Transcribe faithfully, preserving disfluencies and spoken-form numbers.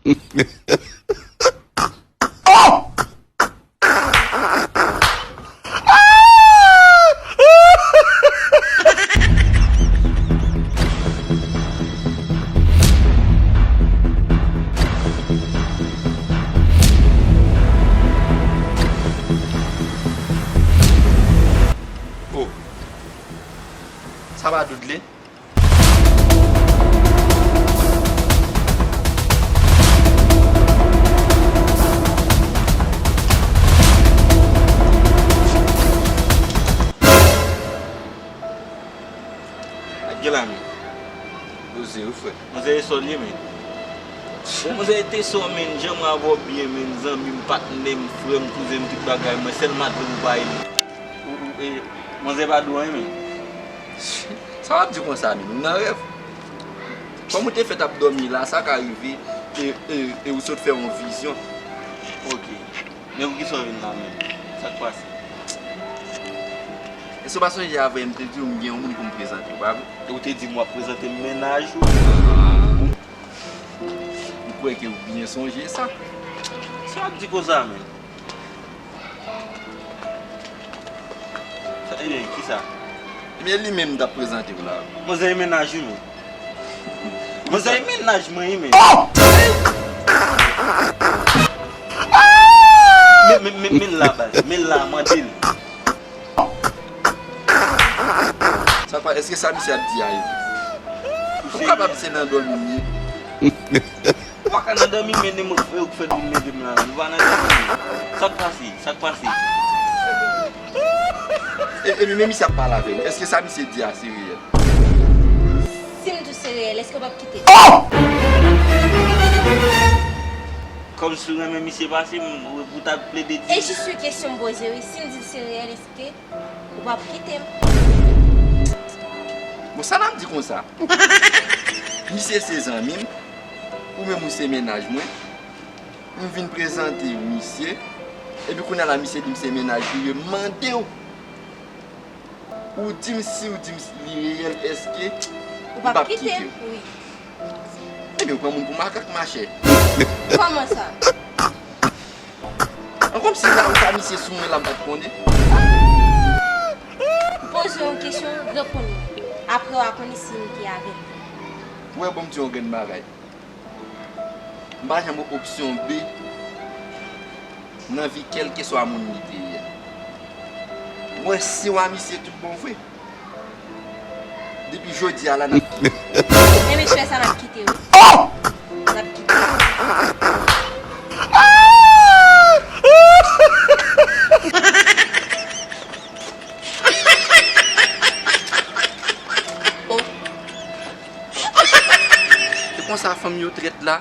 Oh, sa pa Dudley? Ak gen la, men. Poze wi, frè. Manzè e sòl ye, men. Manzè e te sò, men. Jan mwen avè w byen, men. Zanmi m, patnè m, frè m, kouzen m, tout bagay mwen. Sèl madanm ou pa ye. Ou, ou, e, manzè pa di w anyen, men. Sa w ap di konsa, men? Ou nan rèv? Kòm ou te fèt ap dòmi la, sa ka rive, e, e, e ou sot fè yon vizyon. Ok. Men poukisa w vin la menm? Sa k pase? Èske w pa sonje avè m te di w m gen yon moun pou m prezante w, pa vre? E w te di m w ap prezante m mennaj ou? M kwè ke w byen sonje sa. Sa w ap di konsa menm? Sa, e, kisa? Ebyen, li menm m t ap prezante w la. Manzè e mennaj ou menm. Manzè e mennaj mwen, wi, men. Men, men, men, men l la, baz. Men l la, mande l. Sa pa, èske sa misye ap di a ye? Ou kapab se nan dòmi m ye. Ou pa ka nan dòmi, men ne mwen frè ou k fè vin leve m la. Nou pa nan dòmi. Sa k pase? Sa k pase? E, epi men misye ap pale avè m. Èske sa misye di a se reyèl? Si m di w se reyèl, èske w p ap kite m? Kòmsi w renmen misye pase m, ou, ou ta plede di. E jis yon kesyon m poze wi. Si m di l se reyèl, èske ou p ap kite m? Bon, sa n ap di konsa. Misye se zanmi m, ou menm ou se mennaj mwen. M vin prezante misye, epi kounye a la misye di m se mennaj li ye, m mande w. Ou di m si w di m li reyèl, èske ou p ap kite m? Wi. Ebyen, ou pran moun pou makak, machè. Kòman sa? An kòmsi la ou ta misye sou mwen la, m pa t konnen. Poze yon kesyon, reponn mwen. Apre w a konnen si m te avè l. Ou wè, bon, m di yon grenn bagay. M pa janm opsyon B nan vi kèlkeswa moun li te ye a. Mwen si w a misye tout bon vre. Depi jodi a la, n ap kite. Men mesye sa, n ap kite wi. N ap kite. Oh. Se konsa fanm yo trèt la.